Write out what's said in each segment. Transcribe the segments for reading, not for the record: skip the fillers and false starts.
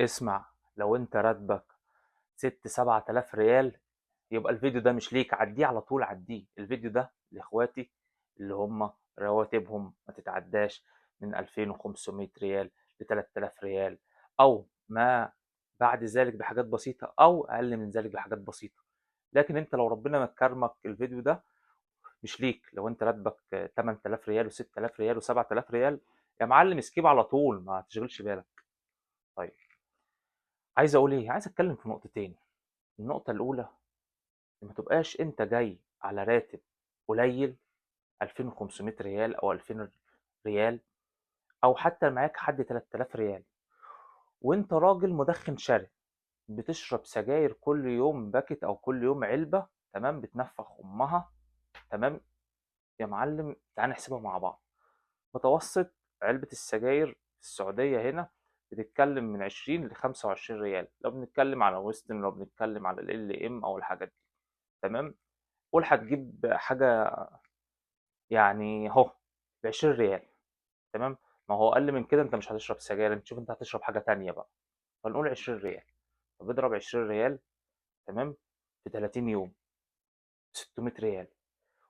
اسمع، لو انت راتبك 6 7000 ريال يبقى الفيديو ده مش ليك، عديه على طول، عديه. الفيديو ده لاخواتي اللي هم رواتبهم ما تتعداش من 2500 ريال ل 3000 ريال او ما بعد ذلك بحاجات بسيطة او اقل من ذلك بحاجات بسيطة. لكن انت لو ربنا مكرمك الفيديو ده مش ليك. لو انت راتبك 8000 ريال و6000 ريال و7000 ريال يا معلم skip على طول، ما تشغلش بالك. طيب عايز اقول ايه؟ عايز اتكلم في نقطتين. النقطة الأولى، ما تبقاش أنت جاي على راتب قليل 2500 ريال أو 2000 ريال أو حتى معاك حد 3000 ريال وأنت راجل مدخن شرس بتشرب سجاير كل يوم باكت أو كل يوم علبة، تمام، بتنفخ أمها، تمام. يا معلم تعال نحسبها مع بعض. متوسط علبة السجاير في السعودية هنا بتتكلم من 20 ل 25 ريال، لو بنتكلم على ويسترن، لو بنتكلم على ال ام او الحاجات دي، تمام. قول هتجيب حاجة يعني اهو ب 20 ريال، تمام. ما هو اقل من كده انت مش هتشرب سجاير، انت شوف انت هتشرب حاجة تانية بقى. فنقول 20 ريال، طب اضرب 20 ريال، تمام، في 30 يوم 600 ريال.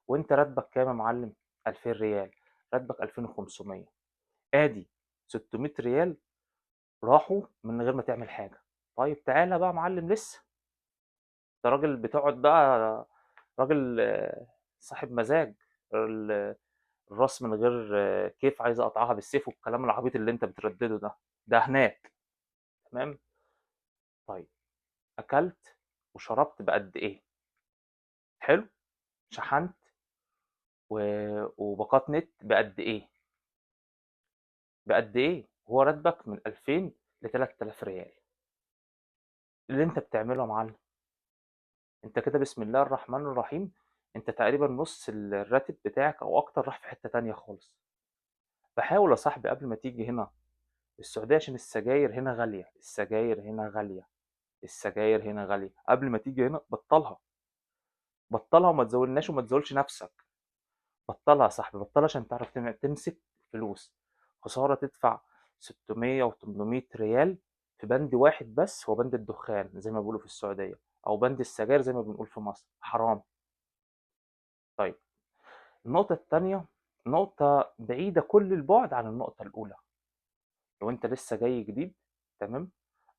وانت راتبك كام يا معلم؟ 2000 ريال، راتبك 2500، ادي 600 ريال راحوا من غير ما تعمل حاجة. طيب تعالى بقى يا معلم، لسه انت راجل بتقعد بقى، راجل صاحب مزاج، الراس من غير كيف عايز اقطعها بالسيف والكلام العبيط اللي انت بتردده ده، ده هناك، تمام. طيب اكلت وشربت بقد ايه؟ حلو، شحنت وباقات نت بقد ايه؟ بقد ايه؟ هو راتبك من 2000 ل 3000 ريال. اللي انت بتعمله يا معلم، انت كده بسم الله الرحمن الرحيم انت تقريبا نص الراتب بتاعك او اكتر راح في حتة تانية خالص. فحاول يا صاحبي قبل ما تيجي هنا السعودية، عشان السجاير هنا غالية، السجاير هنا غالية، السجاير هنا غالية، قبل ما تيجي هنا بطلها، بطلها وما تزولناش وما تزولش نفسك، بطلها يا صاحبي، بطلها عشان تعرف تمسك فلوس. خسارة تدفع 600 و800 ريال في بند واحد بس، هو بند الدخان زي ما بيقولوا في السعودية، أو بند السجاير زي ما بنقول في مصر، حرام. طيب النقطة التانية، نقطة بعيدة كل البعد عن النقطة الأولى. لو أنت لسه جاي جديد، تمام،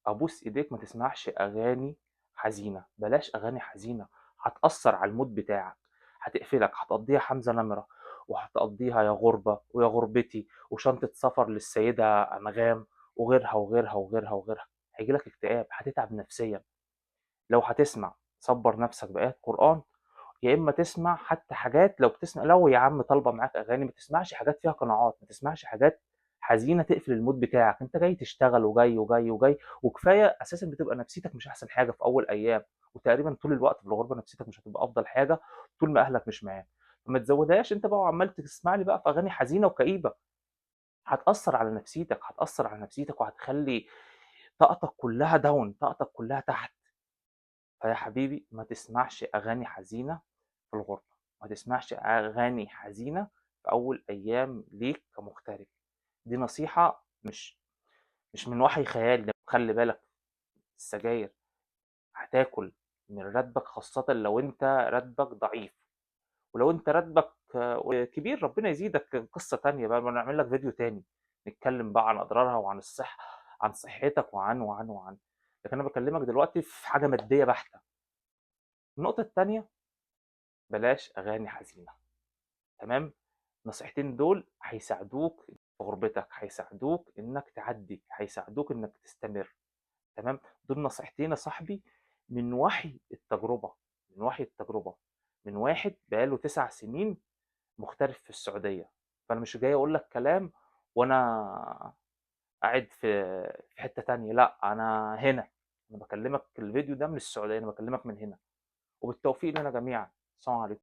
أبوس إيديك ما تسمعش أغاني حزينة، بلاش أغاني حزينة، هتأثر على ال mood بتاعك، هتقفلك، هتقضيها حمزة نمرة، وهتقضيها يا غربة ويا غربتي وشنطة سفر للسيدة أنغام وغيرها وغيرها وغيرها وغيرها، هيجيلك اكتئاب، هتتعب نفسيا. لو هتسمع صبر نفسك بآيات قرآن، يا إما تسمع حتى حاجات، لو بتسمع، لو يا عم طالبة معاك أغاني، ما تسمعش حاجات فيها قناعات، ما تسمعش حاجات حزينة تقفل ال mood بتاعك. أنت جاي تشتغل وجاي وجاي وجاي، وكفاية أساسا بتبقى نفسيتك مش أحسن حاجة في أول أيام، وتقريبا طول الوقت في الغربة نفسيتك مش هتبقى أفضل حاجة طول ما أهلك مش معاك. فما تزودهاش أنت بقى وعمال تسمع لي بقى في أغاني حزينة وكئيبة، هتأثر على نفسيتك، هتأثر على نفسيتك وهتخلي طاقتك كلها down، طاقتك كلها تحت. فيا حبيبي ما تسمعش أغاني حزينة في الغربة، ما تسمعش أغاني حزينة في أول أيام ليك كمغترب. دي نصيحة مش من وحي خيال. خلي بالك السجاير هتاكل من راتبك، خاصة لو أنت راتبك ضعيف، ولو أنت راتبك كبير ربنا يزيدك، قصة تانية بقى، نعمل لك فيديو تاني نتكلم بقى عن أضرارها وعن الصحة، عن صحتك وعن وعن وعن. لكن أنا بكلمك دلوقتي في حاجة مادية بحتة. النقطة التانية، بلاش أغاني حزينة، تمام. النصيحتين دول هيساعدوك في غربتك، هيساعدوك إنك تعدي، هيساعدوك إنك تستمر، تمام. دول نصيحتين يا صاحبي من وحي التجربة، من وحي التجربة، من واحد بقاله 9 سنين مغترب في السعودية. فأنا مش جاي أقول لك كلام وأنا قاعد في حتة تانية، لا أنا هنا، أنا بكلمك الفيديو ده من السعودية، أنا بكلمك من هنا. وبالتوفيق لنا جميعا. السلام عليكم.